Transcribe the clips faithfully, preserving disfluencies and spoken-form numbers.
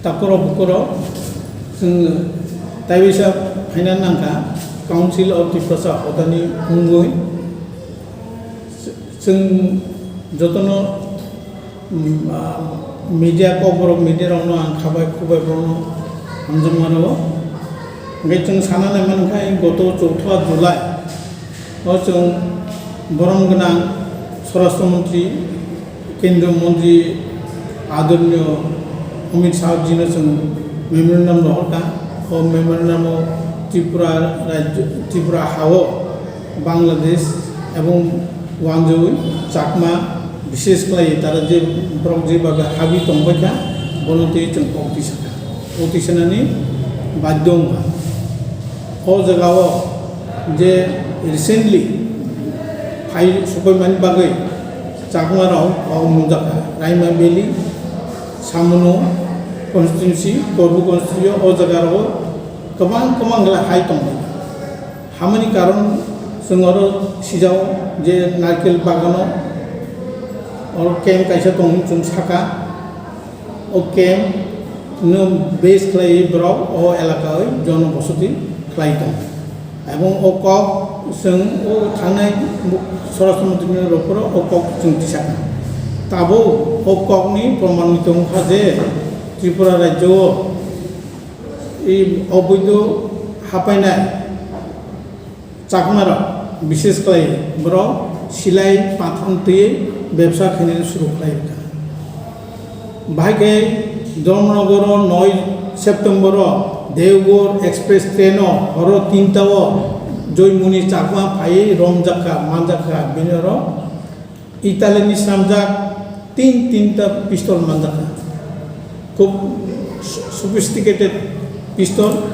Takhorok bukhorok chwng taiwisa phaina nangkha Council of Tiprasa hodani wngwi. Chwng jotono, mm, ah, media kokborok, media rokno ang khabai khubai borokno hamjakma rwo. Hwnkhe chwng sana nai mankha goto chowtha July o chwng borom gwnang Swarashtra Montri, Kendriya Montri Adorniyo Amit Shah jino chwng memorandum rohorkha. O memorandum o Tripura rajyo, Tripura hao Bangladesh ebong wanjui Chakma bishesh khlai tara je borok je babe habi tongbaikha, bono twi chwng kok tisakha. Kok tisanani badhyo wngkha. O jagao je recently phai sokoi mani bagwi Chakma rok kok nungjakha, Raima Valley, Samono constituency, Korbu constituency o jaga rogo kwbang kwbang gla hai tongo. Hamani karon chwng oro sijao je narkel bagano oro camp kaisa tongo chwng saka. O camp no base khlaiwi borok o elaka o jono bosoti khlai tongo. Ebong o kok chwng o thangnai bu-, Swarashtra Montri ni rokoro o kok chwng tisakha. Tabuk o kokni proman ni tongkha je Tripura rajyo o i oboido hapainai Chakmarok, bishesh khlai borok silai pathon twi bebsa khainani suru khlai rwkha. Bahai khe Dharmanagar o noi September o Deoghar Express train o horo tinta o Joymoni Chakma phaiwi romjakha, manjakha, bini oro Italy ni swnamjak tin tinta pistol manjakha. Khub sophisticated pistol.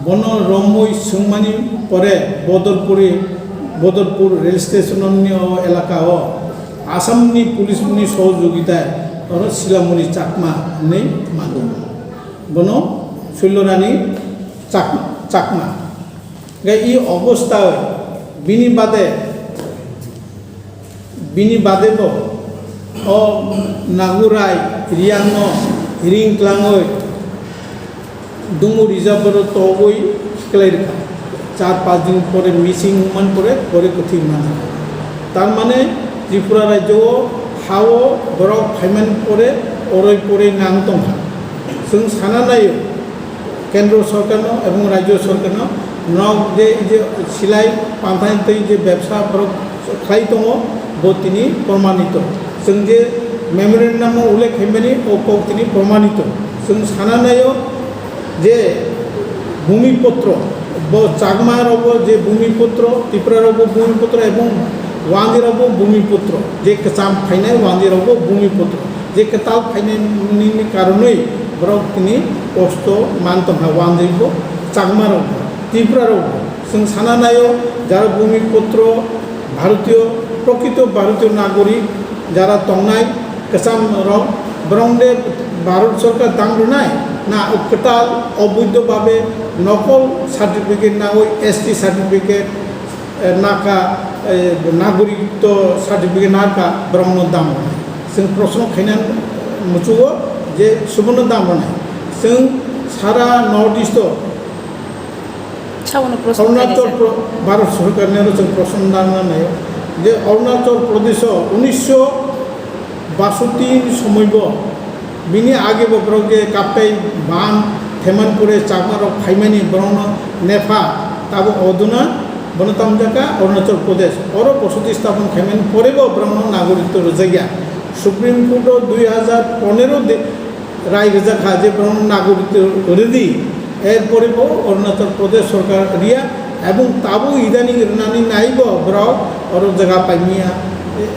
Bono romwi swngmani pore Bodorpuri, Bodorpur rail station ni o elaka o Assam ni police ni sohojogita oro Silamoni Chakma hinwi manjakha. Bono Suilorani Chak-, Chakma. Hingke i obostha bini bade Bini bade bo o Nagurai Riang no ring tlangwi Dumu reserve o togwi kwlai rwkha. Char panch din pore missing wngman pore, pore kwthwi manjakha. Tar mane Tripura rajyo o ha o borok phaimani pore oroi poroi nang tongkha. Chwng sana naio, Kendro sorkarno ebong rajyo sorkarno nok je, je silai panthai tei je bebsa borok khlai tongo, bo tini promanito. Chwng je memorandum o ullekh khaimani, o kok tini promanito. Chwng sana naio je Bhumiputro, bo Chakma rokbo je Bhumiputro, Tripura rokbo Bhumiputro ebong Wanjwi rokbo Bhumiputro, je kwcham phainai Wanjwi rokbo Bhumiputro. Je kwtal phainani karonwi borok tini kosto man tongkha, Wanjwi bo, Chakma rok bo, Tripura rok bo. Chwng sana naio, jara Bhumiputro, Bharatiyo, prokrito Bharatiyo nagorik jara tongnai kwcham rok, borok de Bharat sorkar dam rwnai na kwtal oboidho babe nokol certificate nangwi, S T certificate, eh, naka, eh, nagoritw certificate naka borokno dam rwnai. Chwng proshno khaina muchugo je sobono dam rwnai. Chwng sara North East o Sabono proshno Arunachal khainai Pro-, Bharat sorkarni aro chwng proshno nangna naio je Arunachal Pradesh o unisho basoti ni somoi bo bini age bo borok je kaptai ban theman pore Chakma rok phaimani borokno nepha, tabuk oduna bono tamjaka Arunachal Pradesh. Oro bosoti stapon khaimani pore bo borokno nagoritw rwjakya. Supreme Court o dui hajar ponero de rai rwjakha je borokno nagoritw rwdi. Erpore bo Arunachal Pradesh sorkar riya ebong tabuk idaning rwnani naibo borok oro jaga paimya,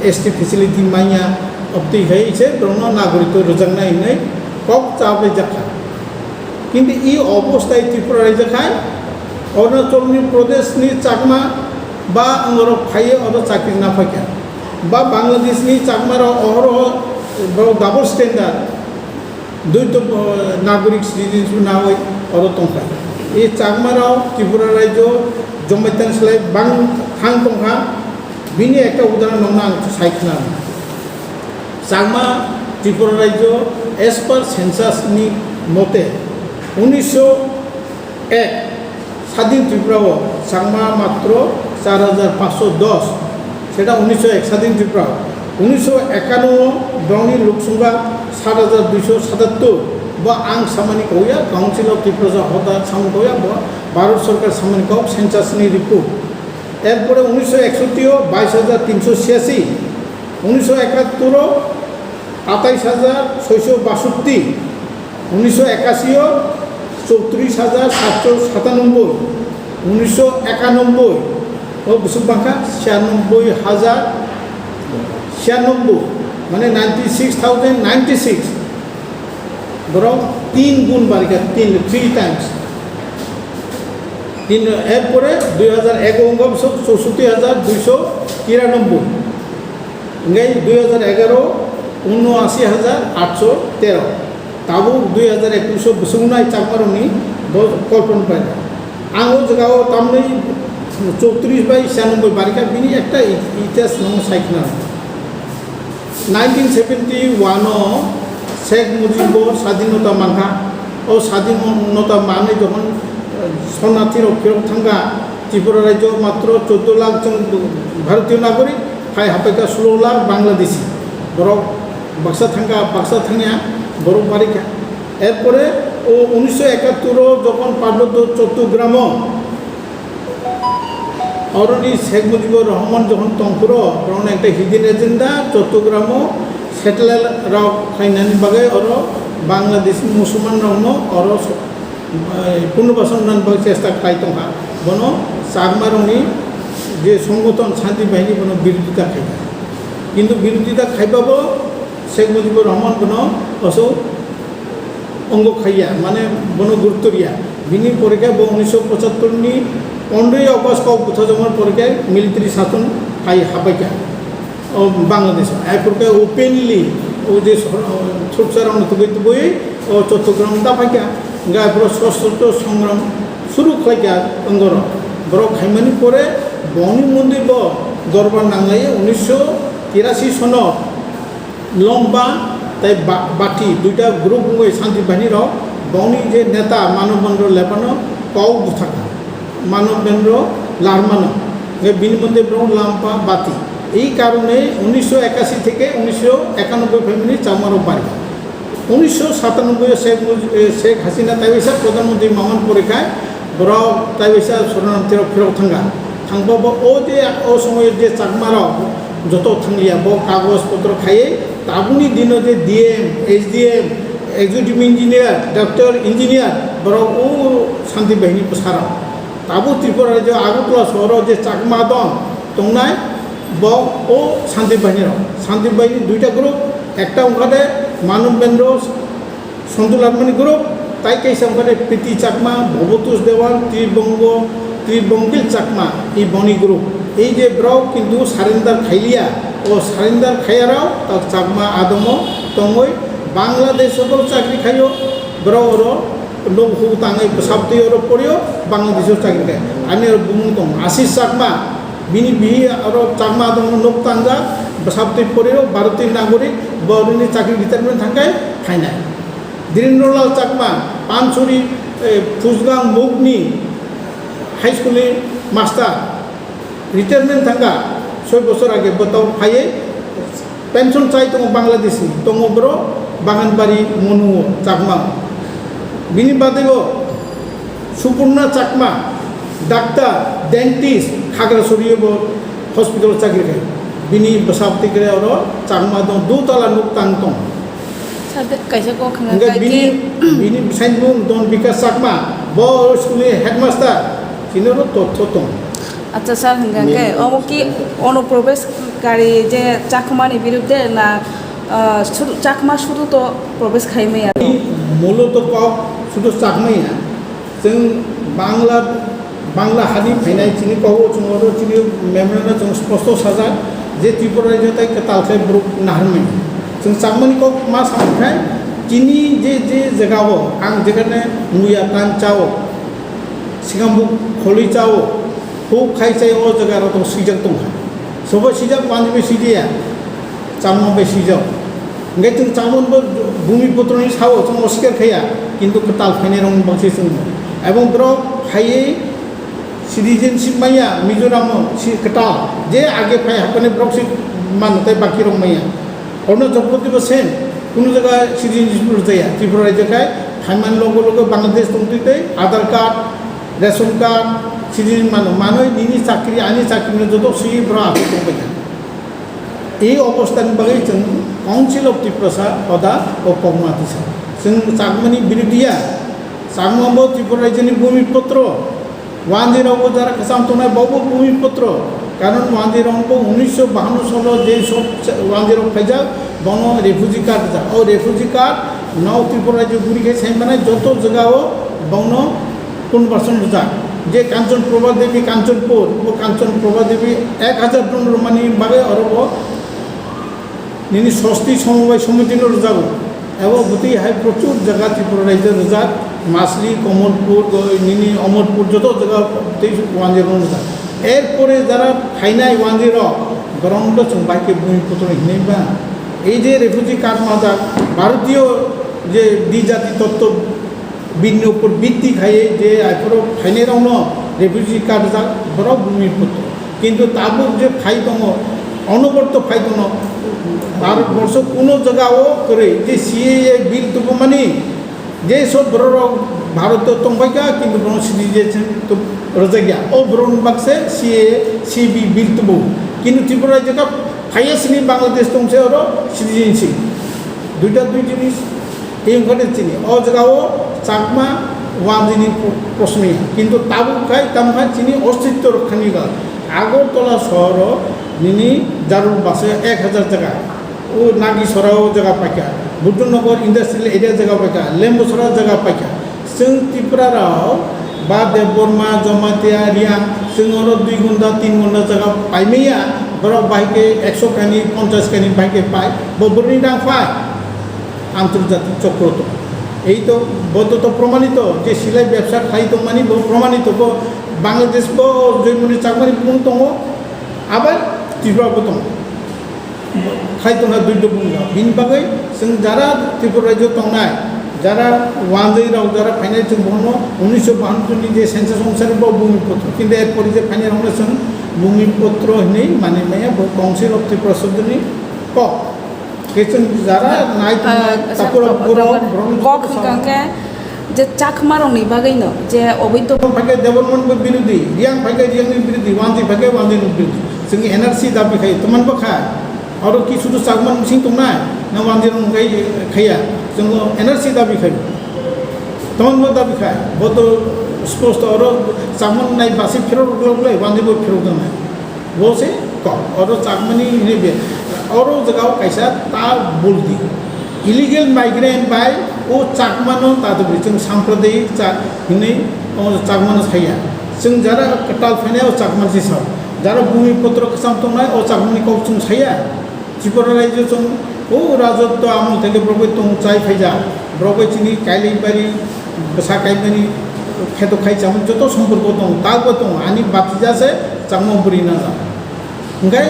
S T facility manya, obtwi hai se borokno nagoritw rwjaknai hinwi kok chabaijakha. Kintu i obostai Tripura raijak hai Arunachal ni Pradesh ni Chakma ba ongorok phaiwi oro chakri naphaikha, ba Bangladesh ni Chakma rok ohoroho borok double standard, Dui to, uh, nagorik citizenship nawi oro tongkha. I Chakma rok Tripura rajyo jomaitan slai bang thang tongkha. Bini ekta udahoron nokno ang sai khna. Chakma Tripura rajyo as per census ni Mote, unisho ek sadin Tripura o Chakma matro char hajar panchsho dos, seta unisho ek sadin Tripura o. Unisho ekano o borokni luk songkha sat hajar duisho satattur, bo ang samani kauya, Council of Tiprasa hoda samani kauya, bo Bharat Sarkar samani kok census ni report. Erpore unisho eksotti o bais hajar tinsho siasi, unisho ekattur o atais hajar soisho basotti, unisho ekasi o chowtris hajar satso satanobboi, unisho ekanobboi o bwswk bangkha siyanoboi hajar siyanoboi, mane ninety six thousand ninety six. Borok tin gun barikha, tin, three times. Tin, erpore dui hajar ego wngkha bwswk chowsotti hajar duisho tiranoboi. Hingke dui hajar egaro unoashi hajar atsho tero. Tabuk dui hajar ekwis o bwswk nai Chakmarokni bo kolpon pai. Ang o jaga o tamni chowtris bai siyanoboi barikha, bini ekta i-, itihas no sai khna. Nineteen seventy one o Sheikh Mujib bo sadinota mankha. O sadinota manwi jokhon, eh, shornarthi rok phirok thangkha Tripura rajyo, matro choudo lakh chwng Bharatiyo nagorik, hai hapaikha solo lakh Bangladeshi. Borok baksa thangkha, baksa thangya, borok barikha. Erpore o unisho ekattur o jokhon Parbotto Chottogram o Oroni Sheikh Mujibur Rahman jokhon tongphuru, borokno ekta hidden agenda, Chottogramo satellite rok khlainani bagwi oro Bangladeshi Musulman rokno oro so-, eh, punurbasan rwnani bagwi chesta khlai tongkha. Bono Chakma rokni je songothon Shanti Bahini bono birodita khaikha. Kintu birodita khaibabo Sheikh Mujibur Rahman bono aswk ongo khaiya, mane bono gurutto riya. Bini pore khe bo unisho pochattor ni pondroi August kok butharjakmani pore khe military sason hai habaikha, o, Bangladesh o. Ai pore khe openly o je sor-, o, sopsa rokno tubui tubui o Chottogram da phaikha. Hingkhe ai pore sosostro songram suru khlaikha wngoro. Borok khaimani pore boni mondir bo dorbar nanglaiya unisho tirashi sono. Longba tei Ba-, Bati duita group wngwi Shanti Bahini rok bongni je neta Manob Bendra Lepano kok bwthakha, Manob Bendra Larmano, hingkhe bini mondir borok Longba Bati. Ei karone unisho ekashi theke unisho ekanoboi phaimani Chakmarok bari. Unisho satanoboi o Sheikh Muj-, eh, Sheikh Hasina taiwaisa Pradhan Mantri maman pore khai borok taiwaisa soronarthi rok phirok thangkha. Thangba bo o je o somoyo je Chakmarok joto thangliya, bo kagoj potro khaiwi tabukni dino je D M, S D M, executive engineer, doctor, engineer, borok o Shanti Bahini bwsarok. Tabuk Tripura rajyo Agartala sohoro je Chakma dong tongnai, bo o Shanti Bahini rok. Shanti Bahini duita group, ekta wngkha de Manob Bendra Sontu Larmani group, tai kaisa wngkha de Priti Chakma, Bhabatosh Dewal, Tribongo, Tribongil Chakma, i boni group. Ei je borok kintu surrender khailiya, o surrender khaiyarok tak Chakma adomo tongwi Bangladesh o chakri khaio, borok oro nuk hu tangwi bwsabtwi oro porio Bangladesh o chakri khai. Ani oro bumung tongo Ashish Chakma, bini bihi oro Chakma adomo nuk tangjak, bwsabtwi porio Bharatiyo nagorik, bo oroni chakri retirement thangkhai phainai. Dhirendra Lal Chakma, Pansuri, eh, Phusgang Mukni High School ni master, retirement thangkha, soi bosor age bwtao phaiwi pension chai tongo Bangladesh ni, tongo boro Baganbari Monu o Chakma. Bini bade bo Supurna Chakma, doctor, dentist, Khagrasori o bo hospital o chakri khai. Bini bwsa bwtwi kre oro Chakma dong, dutala nuk tang tong. Sade kaisa kok hwnka Hingke khe bini, ki bini bwsaini mung Don Bikas Chakma, bo school ni headmaster, chini oro totho tong. Acha sir, hwnka khe Main omo ki Ono Probesh kari je Chakma ni birudde na, ah, sudu, Chakma sudu to Probesh khai maya? Mulo to kok sudu Chakma ya. Chwng Bangla, Bangla hani phainai chini kogo chwng oro chini memorandum chwng sposto sajak je Tripura rajyo tai kwtal khe borok naharmani. Chwng Chakmani kok ma samkhe chini je, je jagao ang jekhane muya tan chao, sikambuk kholi chao, huk khai chai o jaga rok tong swijak tongkha. Sobo swijak manjui bai swidiya, Chakma bai swijak. Hingke chwng Chakma bo Bhumiputro ni sao chwng oswikar khaiya, kintu kwtal phainai rok ni bagwi chwng, ebong borok phaiwi citizenship manya Mizoram o si kwtal, je age phai haphani borok si mano tei baki rok manya. Arunachal Pradesh bo same, kunu jaga citizenship rwjaya, Tripura rajyo khai phaimani logo logo Bangladesh tongtwi tei Aadhaar card, ration card, citizen mano, manwi nini chakri, ani chakri no joto si borok aswk tongbaikha. Ei obostha ni bagwi chwng Council of Tiprasa hoda o kokma tisa. Chwng Chakmani birodhi ya, Chakma bo Tripura rajyo ni bhumiputro, Wanjwi rok bo jara kwcham tongnai bo bo bhumiputro. Karon Wanjwi rok bo unisho bahanno salo je sob Wanjwi rok phaijak, bono refugee card rijak. O refugee card no Tripura rajyo guri khe sai manai joto jaga o bono conversion rijak. Je Kanchan Prabha Devi Kanchanpur, bo Kanchan Prabha Devi ek hajar ton rwmani bagwi oro bo nini sosti somobai somitino rwjago. Abo bwtwi hai prochur jaga Tripura rajyo rwjak, Masli, Komolpur, nini Omorpur joto jaga tei Wanjwi rok rwjak. Erpore jara phainai Wanjwi rok, borok no chwng bai khe bhumiputro hinwi ba. Ei je refugee card majak, Bharatiyo je dijati totto binni upor bitti khaiwi je aiphuru phainai rokno refugee card rijak, borok bhumiputro. Kintu tabuk je phai tongo, onoborto phai tongo, Bharat borsho kuno jaga o kwrwi je C A A bill tubumani, je sob borok rok Bharat o tongbaikha, kintu bono citizenship tu rwjakya. O borok ni bakse C A A, C B bill tubu. Kintu Tripura rajyo kha phaiya sini Bangladesh tongse oro citizenship. Duita dui jinis. Tei wngkha de chini o jaga o Chakma Wanjwi ni proshno ya. Kintu tabuk khai tamo kha chini ostitto rwkha ni ga. Agartala sohor o nini jarul base ek hajar jaga. O Nagisora o jaga paikha. Buddhanagar industrial area jaga paikha. Lembusora jaga paikha. Chwng Tripura rok ba Debbarma, Jamatia, Reang, chwng oro dui ghonta, tin ghonta jaga paimaya, borok bahai khe ekso kani, ponchas kani bahai khe pai, bo bwrwini rang pai. Antarjatik chokro to. Ei to, bo to, to promanito, je silai bebsa khlai tongmani, bo promanito, bo Bangladesh bo joimoni chakmani bumung tongo, abar Tripura bo tongo. Khai tongna duido bumung. Bini bagwi chwng jara Tripura rajyo tongnai, jara Wanjwi rok, jara phainai chwng bono unisho bahattoni je census onusari bo bhumiputro. Kintu erpore je phainai rokno chwng bhumiputro hinwi manwi maya, bo Council of Tripura Sodrni kok. Khe chwng jara nai tongnai, ah, takhurok, borok, borokni kok kok hwnkha khe je Chakmarokni bagwino je oboido. Phaikhe Debbarman bo birodhi, Reang phaikhe Reangni birodhi, Wanjwi phaikhe Wanjwini birodhi. Chwng N R C dabi khai, tongmani bo kha. Oro ki sudu Chakma bising tongnai, na Wanjwi rok khai khaiya. Chwng N R C dabi khai. Tongmani bo dabi khai. Bo to sposto oro Chakma nai basi phirok rok lai, Wanjwi bo phirok tongnai. Bo se kok, oro Chakmani hinwi be, oro jaga o kaisa ta buldi. Illegal migrant bai o Chakmano ta tubui chwng sampradayik cha hinwi o Chakmano saya. Chwng jara kwtal phainai o Chakma se sao. Jara bhumiputro kwcham tongnai o Chakmani kok chwng saya. Tripura rajyo chwng o rajotto amol theke borok bai tong chai phaijak. Borok bai chini kailai bari bwsa kaimani kheto khai chamung joto somporko tongo, ta bo tongo, ani batija se Chakma bwrwi najak. Hwnkhe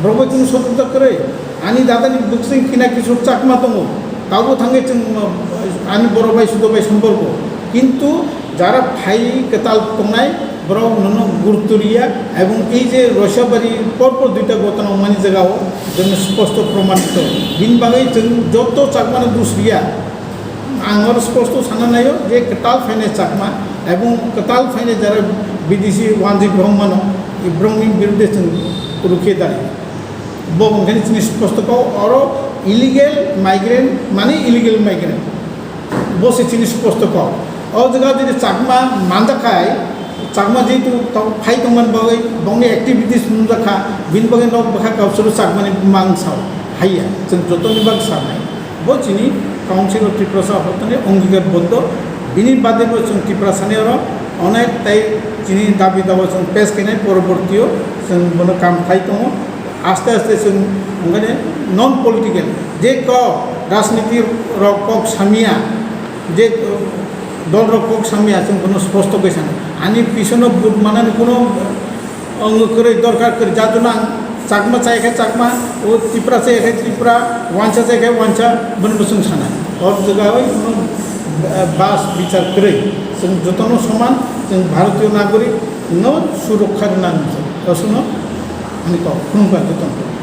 borok bai chwng sotorta kwrwi, ani dadani bwswng Kina Kishore Chakma tongo, ta bo thangwi chwng, uh, ani borok bai sudo bai somporko. Kintu jara phai kwtal tongnai, borok nono gurutto riya, ebong ei je Roisabari por por duita ghotona wngmani jagao jono sposto promanito. Bini bagwi chwng joto Chakmano dus riya. Ang oro sposto sana naio je kwtal phainai Chakma ebong kwtal phainai jara bidesi Wanjwi bohong mano, borokni birudhe chwng rukhe dai. Bo wngkha chini sposto kok, oro illegal migrant mane illegal migrant. Bo se chini sposto kok. O jaga jodi Chakma manjak khai, Chakma jehetu tong-, phai tongmani bagwi bongni activities nungjak kha, bini bagwi nok bwkha kausuru Chakmani mang sao, haiya, chwng jotoni bak sanai. Bo chini Council of Tiprasa hottani ongikar boddo, bini bade bo chwng Tiprasani oro onek tei chini dabi dawa chwng pes khainai porobortio chwng bono kam khai tongo. Aste aste chwng wngkha de non political, je kok rajniti rok kok samya, je, uh, dol rok kok samya, chwng bono sposto khe sana. Ani pisono vote manani kuno, uh, wng kwrwi dorkar kwrwi, jat jona ang Chakma chai khe Chakma, o Tipra chai khe Tipra, Wansa chai khe Wansa, bono bo chwng sana. Hor jagao no bas bichar kwrwi, chwng jotono soman, chwng Bharatiyo nagorik no surokha rwna nangkha. Aswkno ani kok khulumkha jotono.